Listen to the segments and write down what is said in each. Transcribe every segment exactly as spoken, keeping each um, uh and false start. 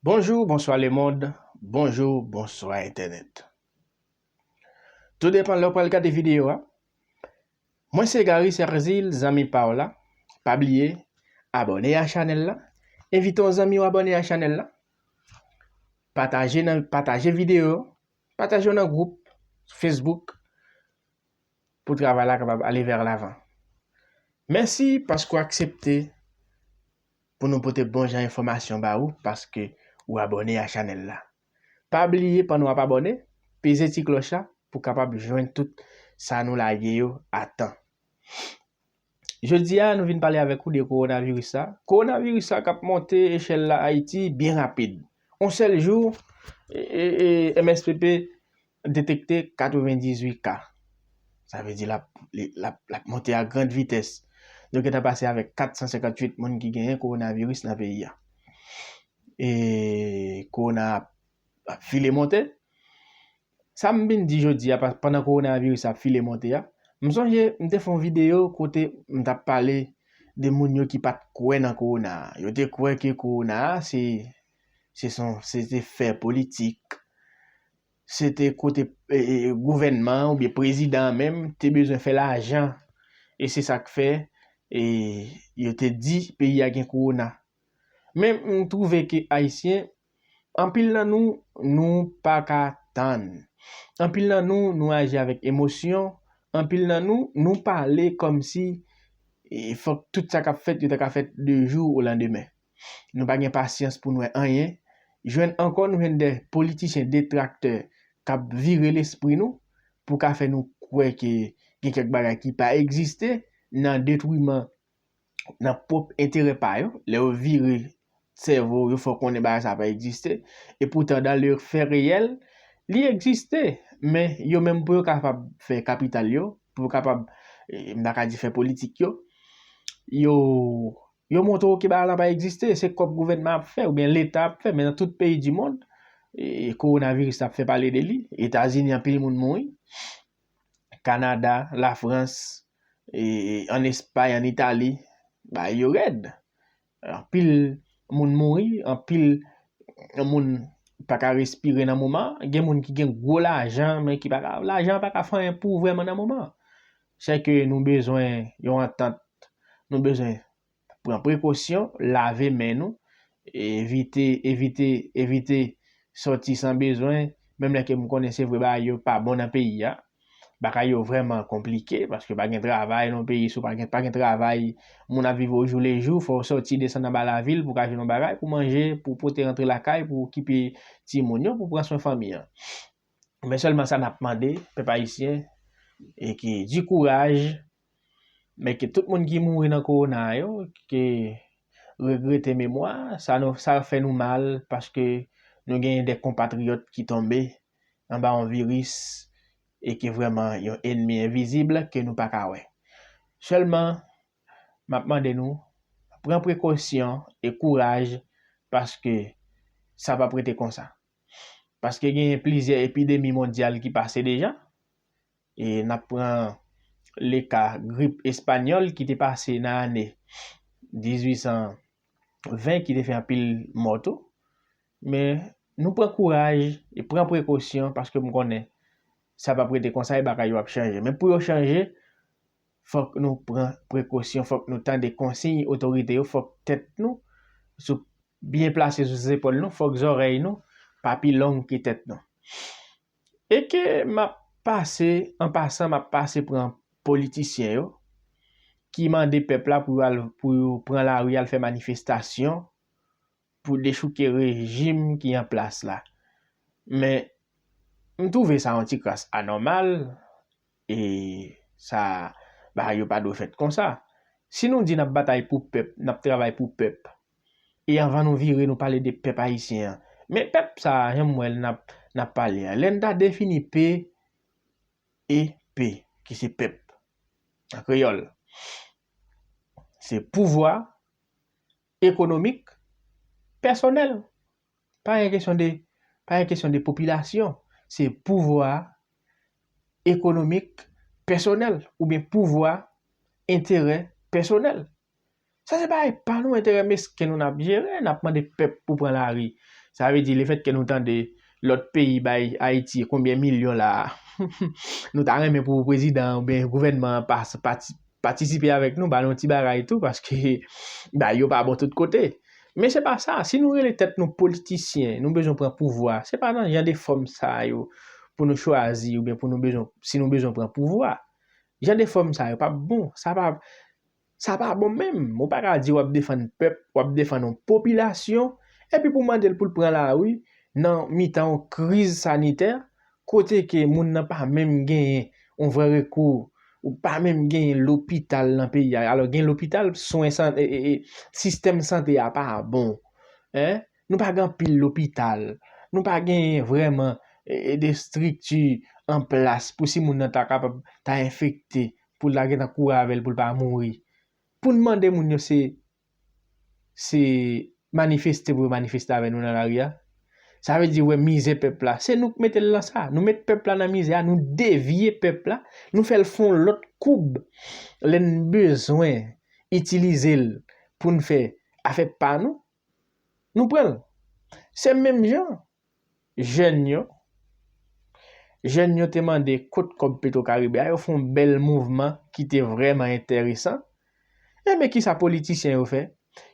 Bonjou, bonswa lemonn, bonjou, bonswa entènèt. Tou depan lè w pral gade videyo a. Mwen se Gary Serzil, zanmi pa w la. Pa bliye abòne a chanèl la. Envite yon zanmi w abòne a chanèl la. Pataje nan pataje videyo, pataje yo nan gwoup Facebook pou travay la kapab ale vè lavan. Mèsi paske w aksepte pou nou pote bon jan enfòmasyon ba ou paske ou abòne a chanèl la. Pa bliye pandan w ap abòne, peze ti klòch la pou w kapab jwenn tout sa nou lage yo a tan. Jodi a, nou vin pale avèk ou de kowonaviris sa. Kowonaviris sa k ap monte echèl la Ayiti byen rapid. On sèl jou, e, e, e, M S P P detekte katrevendizuit ka. Sa vle di l ap, li, l ap, l ap monte a grand vitès. Nou gentan pase avèk kat san senkanntuit moun ki genyen kowonaviris nan peyi a. E kowona ap, ap file monte. Sa m vin di jodi a, pa- pandan kowonaviris ap file monte a, m sonje m te fè yon videyo kote m t ap pale de moun yo ki pa t kwè nan kowona a. Yo te kwè ke kowona a se, se son, se te fè politik. Se te kote e, e, gouvènman oubyen prezidan an menm te bezwen fè lajan. E se sa k fè e, yo te di peyi a gen kowona. Men m twouve ke Ayisyen, anpil nan nou, nou pa ka tann. Anpil nan nou, nou aji avèk emosyon. Anpil nan nou, nou pale kòmsi e, fòk tout sa k ap fèt, yo ta ka fèt de jou o landemen. Nou pa gen pasyans pou n wè anyen. Jwenn ankò, nou jwenn de politisyen detraktè k ap vire lespri nou pou ka fè nou kwè ke gen kèk bagay ki pa egziste nan detriman, nan pwòp enterè pa yo. Lè yo vire sèvo yo, fè w konnen bagay sa pa egziste. E poutan, dans le fait réel, li egziste. Men yo menm, pou yo kapab fè kapital yo, pou yo kapab, e, m ta ka di, fè politik yo, yo, yo montre w ke bagay la pa egziste. Se kòb gouvènman ap fè, oubyen Leta ap fè. Men nan tout peyi di mond, e, kowonaviris la ap fè pale de li. Etazini, anpil moun mouri. Kanada, Lafrans, e, ann Espay, ann Itali, bagay yo rèd. Anpil moun mouri, anpil moun pa ka respire nan moman an. Gen moun ki gen gwo lajan, men ki pa ka, lajan an pa ka fè anyen pou ou vrèman nan moman an. Sèke nou bezwen yon antant, nou bezwen pran prekosyon, lave men nou, evite, evite, evite sòti san bezwen, menm lè ke m konnen se vre bagay yo pa bon nan peyi a. Bagay yo vrèman konplike, paske pa gen travay nan peyi, si w pa gen, pa gen travay, moun ap viv o jou le jou, fò w sòti desann anba lavil pou w ka jwenn yon bagay pou manje, pou w pote rantre lakay, pou w okipe timoun yo, pou w pran swen fanmi an. Men sèlman sa n ap mande pèp ayisyen, e ke di kouraj, men ke tout moun ki mouri nan kowona yo, ke regrete memwa, sa nou, sa fè nou mal, paske nou genyen de konpatriyòt ki tonbe anba yon viris, e ke vrèman yon enmi envizib ke nou pa ka wè. Sèlman, m ap mande nou, pran prekosyon e kouraj, paske sa p ap rete konsa. Paske genyen plizyè epidemi mondyal ki pase deja. E n ap pran le ka grip espanyòl ki te pase nan ane dizuit san ven, ki te fè anpil mò tou. Men nou pran kouraj e pran prekosyon, paske m konnen sa p ap rete konsa e bagay yo ap chanje. Men pou yo chanje, fòk nou pran prekosyon, fòk nou tande konsiy otorite yo, fòk tèt nou sou, byen plase sou zepòl nou, fòk zòrèy nou pa pi long ke tèt nou. E ke m ap pase, an pasan, m ap pase pran politisyen yo ki mande pèp la pou yo al, pou yo pran lari al fè manifestasyon pou dechouke rejim ki an plas la. Men, m twouve sa yon ti kras anòmal, e sa, bagay yo pa dwe fèt konsa. Si nou di n ap batay pou pèp, n ap travay pou pèp, e anvan nou vire, nou pale de pèp ayisyen an, men pèp sa a, jan m wè l n ap, n ap pale a, lè n ta defini P E P, ki se pèp, an kreyòl, se pouvwa ekonomik pèsonèl. Pa gen kesyon de, pa gen kesyon de popilasyon. Se pouvwa ekonomik pèsonèl oubyen pouvwa enterè pèsonèl. Sa se bagay pa nou, enterè mesken nou n ap jere, n ap mande pèp pou pran lari. Sa vle di, lefètke nou tande lòt peyi bay Ayiti konbyen milyon la, nou ta renmen pou prezidan oubyen gouvènman an pas-, pati-, patisipe avèk nou, ba nou ti bagay tou, paske ba yo pa bon tout kote. Men se pa sa, si nou rele tèt nou politisyen, nou bezwen pran pouvwa, se pa nan jan de fòm sa yo pou nou chwazi oubyen pou nou bezwen, si nou bezwen pran pouvwa. Jan de fòm sa yo p ap bon, sa pa, sa pa bon menm. Ou pa ka di w ap defann pèp, w ap defann yon popilasyon, epi pou w mande l pou l pran lari nan mitan yon kriz sanitè, kote ke moun nan pa menm genyen yon vrè rekou, ou pa menm genyen lopital nan peyi a. Alò, gen lopital, swen san-, e, e, e, sistèm sante a pa bon. Hein? Nou pa gen anpil lopital. Nou pa genyen vrèman, e, e, de estrikti an plas pou si moun nan ta kapab ta enfekte, pou l ta gentan kouri avè l, pou l pa mouri. Pou n mande moun yo se, se manifeste pou yo manifeste avè nou nan lari a. Sa vle di, wè mizè pèp la. Se nou k mete l nan sa. Nou met pèp la nan mizè a, nou devye pèp la, nou fè l fè yon lòt koub. Lè n bezwen itilize l pou n fè afè pa nou, nou pran l. Se menm jan jèn yo, jèn yo te mande kot kòb Petro Karibe a, yo fè yon bèl mouvman ki te vrèman enteresan. Enben, kisa politisyen yo fè?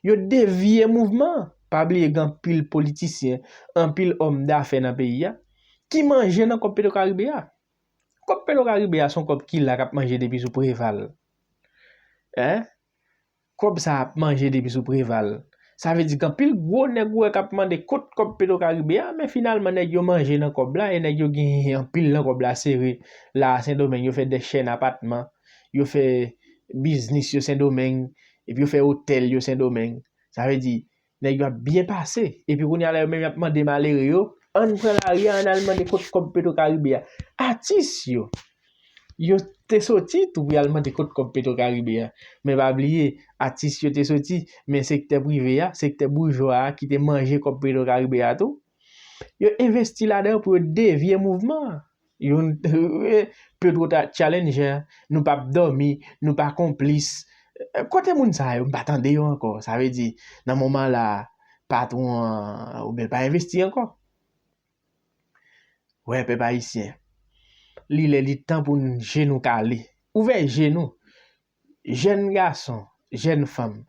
Yo devye mouvman an. Pa bliye gen anpil politisyen, anpil òm dafè nan peyi a ki manje nan kòb Petro Karibe a. Kòb Petro Karibe a se yon kòb ki la k ap manje depi sou Preval. Hein? Kòb sa ap manje depi sou Preval. Sa vle di gen anpil gwo nèg ou wè k ap mande kot kòb Petro Karibe a, men finalman nèg yo manje nan kòb la, e nèg yo genyen anpil nan kòb la, sere la a Sendomeng, yo fè de chèn apatman, yo fè biznis yo Sendomeng, epi yo fè otèl yo Sendomeng. Sa vle di, nèg yo ap byen pase. Epi kounye a la, yo menm y ap mande malere yo, ann pran lari a, ann al mande kot kòb Petro Karibe a. Atis yo, yo te soti tou pou y al mande kot kòb Petro Karibe a. Men pa bliye, atis yo te soti, men sektè prive a, sektè boujwa a ki te manje kòb Petro Karibe a tou, yo envesti ladan yo pou yo devye mouvman an. Youn, Petro ta challenger, nou p ap dòmi, nou pa konplis. Kote moun sa yo? M pa tande yo ankò. Sa vle di, nan moman la, patwon an, oubyen l pa envesti ankò. Wè, pèp ayisyen, li lè li tan pou n je nou kale. Ouvè je nou. Jèn gason, jèn fanm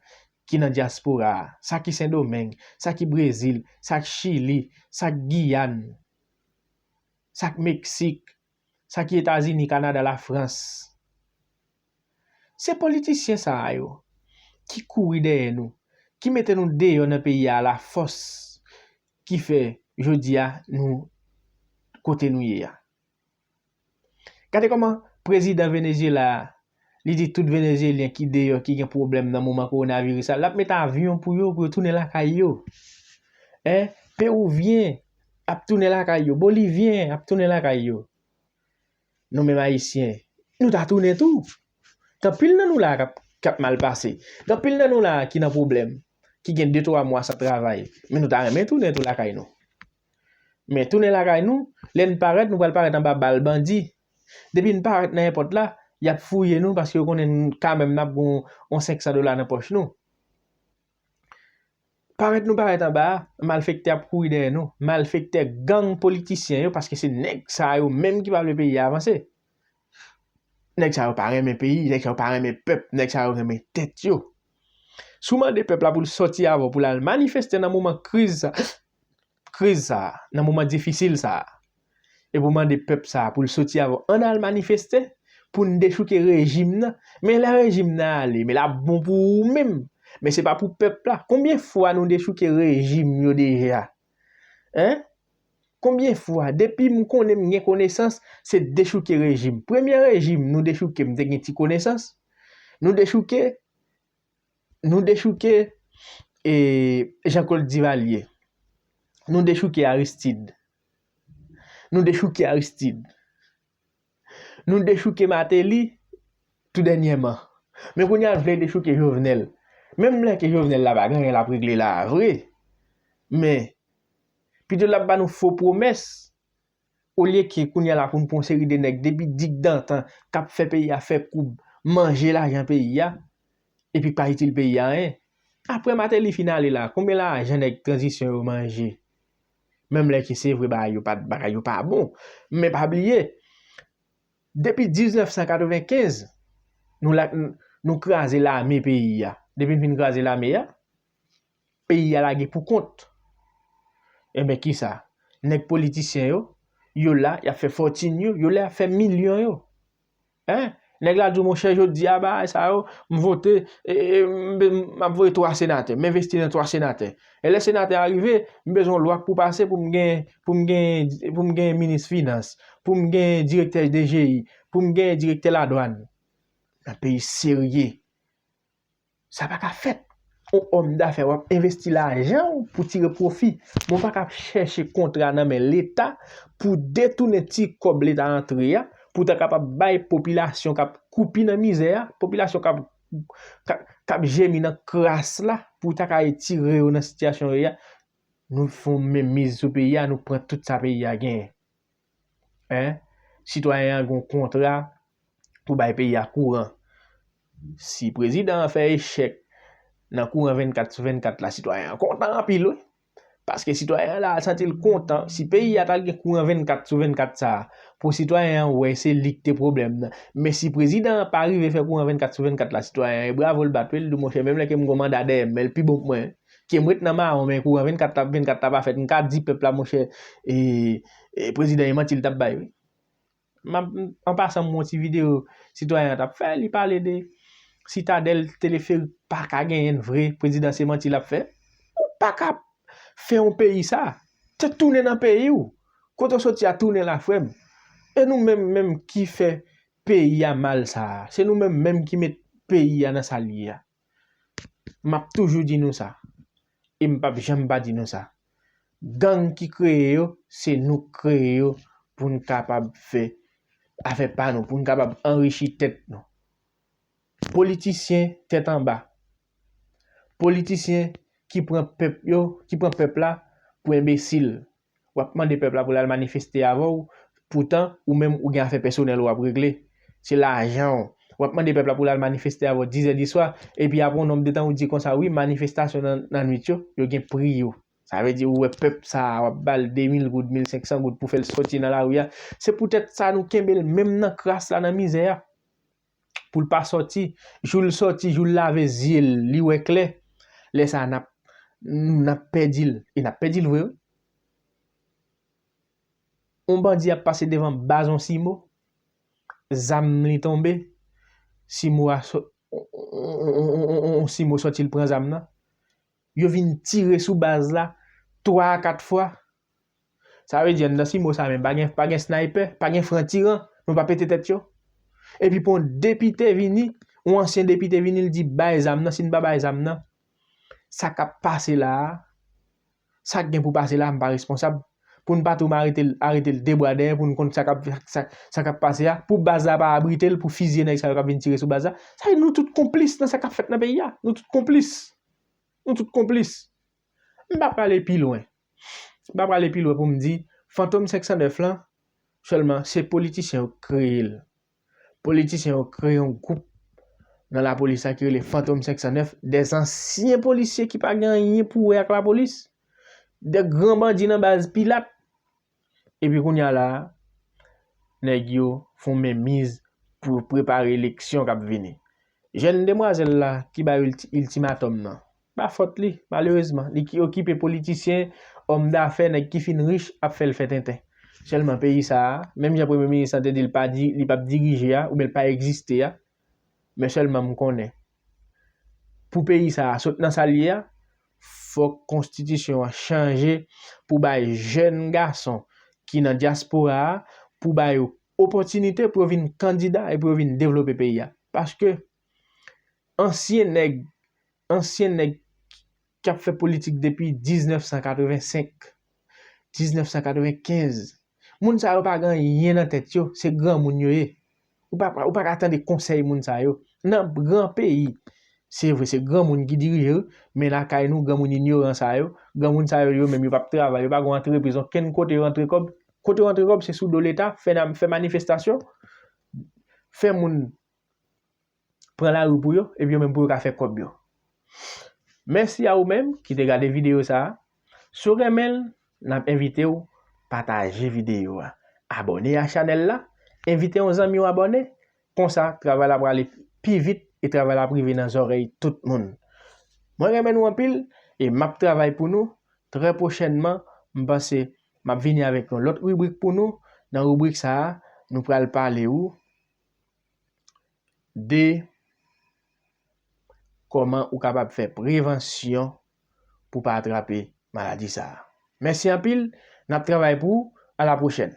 ki nan dyaspora a, sa ki Sendomeng, sa ki Brezil, sa k Chili, sa k Giyàn, sa k Meksik, sa ki Etazini, Kanada, Lafrans. Se politisyen sa a yo ki kouri dèyè nou, ki mete nou deyò nan peyi a lafòs, ki fè jodi a nou kote nou ye a. Gade kòman prezidan Venezyela a, li di tout Venezyelyen ki deyò, ki gen pwoblèm nan moman kowonaviris la, l ap mete avyon pou yo, pou yo tounen lakay yo. Hein? Pewivyen ap tounen lakay yo, Bolivyen ap tounen lakay yo. Nou menm Ayisyen, nou ta tounen tou. Gen anpil nan nou la k ap, k ap mal pase. Gen anpil nan nou la ki nan pwoblèm, ki gen de twa mwa san travay. Men nou ta renmen tounen tou lakay nou. Men tounen lakay nou, lè n parèt, nou pral parèt anba bal bandi. Depi n parèt nan èpòt la, y ap fouye nou paske yo konnen n, kanmenm n ap gen yon, yon senk san dola nan pòch nou. Parèt nou parèt anba a, malfektè ap kouri dèyè nou. Malfektè, gang, politisyen yo, paske se nèg sa yo menm ki pa vle peyi a avanse. Nèg sa yo pa renmen peyi, nèg sa yo pa renmen pèp, nèg sa yo renmen tèt yo. Si w mande pèp la pou l sòti avè w, pou l al manifeste nan moman kriz sa, kriz sa a, nan moman difisil sa a, epi w mande pèp sa a pou l soti avè w, ann al manifeste pou n dechouke rejim nan. Men lè rejim nan ale, men l ap bon pou ou menm. Men se pa pou pèp la. Konbyen fwa nou dechouke rejim yo deja? Hein? Konbyen fwa? Depi m konnen m gen konesans, se dechouke rejim. Premye rejim nou dechouke, m te gen ti konesans. Nou dechouke, nou dechouke, e, Jean Claude Duvalier. Nou dechouke Aristide. Nou dechouke Aristide. Nou dechouke Martelly tou dènyèman. Men kounye a, n vle dechouke Jovenel. Menm lè ke Jovenel la pa gen anyen l ap regle la a vre. Men, pito l ap ba nou fo pwomès, olye ke kounye a la pou n pran yon seri de nèg depi digdantan k ap fè peyi a fè koub, manje lajan peyi a, epi k pa itil peyi a anyen. Apre Martelly fin ale la, konbyen lajan nèg tranzisyon yo manje? Menm lè ke se vre bagay yo pa, bagay yo pa bon. Men pa bliye, depi diznèf san katrevenkenz, nou la, nou kraze lame peyi a. Depi n fin kraze lame a, peyi a lage pou kont. Enben, kisa? Nèg politisyen yo, yo la, y ap fè fòtin yo, yo la, y ap fè milyon yo. Hein? Nèg la di w, monchè, jodi a, bagay sa yo, m vote, e, e, m, m ap voye twa senatè, m envesti nan twa senatè. E lè senatè a rive, m bezwen yon lwa pou pase pou m gen, pou m gen, pou m gen minis finans, pou m gen direktè D G I, pou m gen direktè ladwàn. Nan peyi serye. Sa pa ka fèt. Yon òm dafè, w ap envesti lajan w pou tire pwofi. Men w pa ka ap chèche kontra nan men Leta pou detounen ti kòb Leta antre a, pou w ta kapab bay popilasyon k ap koupi nan mizè a, popilasyon k ap, k ap, k ap jemi nan kras la, pou w ta ka retire yo nan sitiyasyon yo ye a. Nou fè yon menmiz sou peyi a, nou pran tout sa peyi a genyen. Hein? Sitwayen an gen yon kontra pou bay peyi a kouran. Si prezidan an fè echèk nan kouran vennkat sou vennkat la, sitwayen an kontan anpil, wi. Paske sitwayen an la, al santi l kontan. Si peyi a t al gen kouran vennkat sou vennkat sa a, pou sitwayen an wè se li k te pwoblèm nan. Men si prezidan an pa rive fè kouran vennkat sou vennkat la, sitwayen an, e bravo l bat, wi, l di, monchè, menm lè ke m gen yon manda dèyè m, men l pi bon k mwen. Ke m ret nan mawon, men kouran vennkat la, vennkat la pa fèt, m ka di pèp la, monchè, e, e, prezidan e manti l t ap bay, wi. M ap, an pasan, m wè yon ti videyo sitwayen an t ap fè, li pale de Sitadèl, teleferik pa ka genyen vre, prezidan se manti l ap fè. Ou pa ka fè yon peyi sa. Te tounen nan peyi w. Kote w soti a, tounen la, frè m. E nou menm, menm ki fè peyi a mal sa a. Se nou menm, menm ki met peyi a nan sa l ye a. M ap toujou di nou sa. E m p ap janm pa di nou sa. Gang ki kreye yo, se nou k kreye yo pou n kapab fè afè pa nou, pou n kapab anrichi tèt nou. Politisyen tèt anba. Politisyen ki pran pèp yo, ki pran pèp la pou enbesil. W ap mande pèp la pou l al manifeste avè w, poutan ou menm ou gen afè pèsonèl ou ap regle. Se lajan w. W ap mande pèp la pou l al manifeste avè w dizè di swa, epi apre yon nonb de tan ou di konsa, wi, manifestasyon nan, nan nwit yo, yo gen pri yo. Sa vle di ou wè pèp sa a, w ap ba l de mil goud, mil senk san goud pou fè l soti nan lari a. Se poutèt sa nou kenbe l menm nan kras la, nan mizè a. Pou l pa sòti. Jou l sòti, jou l lave zye l, li wè klè. Lè sa a, n ap, n ap pèdi l. E n ap pèdi l vre, wi. Yon bandi ap pase devan baz yon simo. Zam li tonbe. Simo a sò-, yon simo sòti l pran zam nan. Yo vin tire sou baz la twa a kat fwa. Sa vle di anndan simo sa menm, pa gen, pa gen snaypè, pa gen fran tiran, nou pa pete tèt yo. Epi pou yon depite vini, yon ansyen depite vini, l di, "Bay zam nan, si n pa bay zam nan, sa k ap pase la a, sa k gen pou pase la a, m pa responsab." Pou n pa tou arete l, arete l de bra dèyè, pou n konn sa k ap, sa, sa k ap pase a, pou baz la pa abrite l, pou fizye nèg sa yo k ap vin tire sou baz la. Sa vle di nou tout konplis nan sa k ap fèt nan peyi a. Nou tout konplis. Nou tout konplis. M pa prale pi lwen. M pa prale pi lwen pou m di, Fantom senk san nèf lan, sèlman, se politisyen yo k kreye l. Politisyen yo kreye yon gwoup nan lapolis la ki rele Fantom senk san nèf, de zansyen polisye ki pa gen anyen pou wè ak lapolis, de gran bandi nan baz Pilat. Epi kounye a la a, nèg yo fè yon menmiz pou prepare eleksyon k ap vini. Jèn demwazèl la ki bay ulti-, iltimatòm nan, pa fòt li, malerezman. Li ki okipe politisyen, òm dafè, nèg ki fin rich ap fè l fè tenten. Sèlman peyi sa a, menm jan premye minis lan te di l pa di, li p ap dirije a, oubyen l pa egziste a, men sèlman m konnen, pou peyi sa a sot nan sa l ye a, fòk konstitisyon an chanje pou bay jèn gason ki nan dyaspora a, pou ba yo opòtinite pou yo vin kandida e pou yo vin devlope peyi a. Paske ansyen nèg, ansyen nèg k ap fè politik depi diznèf san katrevensenk, diznèf san katrevenkenz, moun sa yo pa gen anyen nan tèt yo, se granmoun yo ye. Ou pa, ou pa ka tande konsèy moun sa yo. Nan gran peyi, se vre, se granmoun ki dirije, wi, men lakay nou, granmoun inyoran sa yo, granmoun sa yo, yo menm, yo p ap travay, yo pa gen antrepriz, okenn kote yo rantre kòb. Kote yo rantre kòb, se sou do Leta, fè nan, fè manifestasyon, fè moun pran lari pou yo, epi yo menm pou yo ka fè kòb yo. Mèsi a ou menm ki te gade videyo sa a. Si w renmen l, n ap envite w pataje videyo a. Abòne a chanèl la, envite yon zanmi w abòne. Konsa, travay la prale pi vit e travay la ap rive nan zòrèy tout moun. Mwen renmen nou anpil e m ap travay pou nou. Trè pwochènman, m panse m ap vini avèk yon lòt ribrik pou nou. Nan ribrik sa a, nou pral pale ou de kòman ou kapab fè prevansyon pou pa atrape maladi sa a. Mèsi anpil, n ap travay pou ou, a la pwochèn.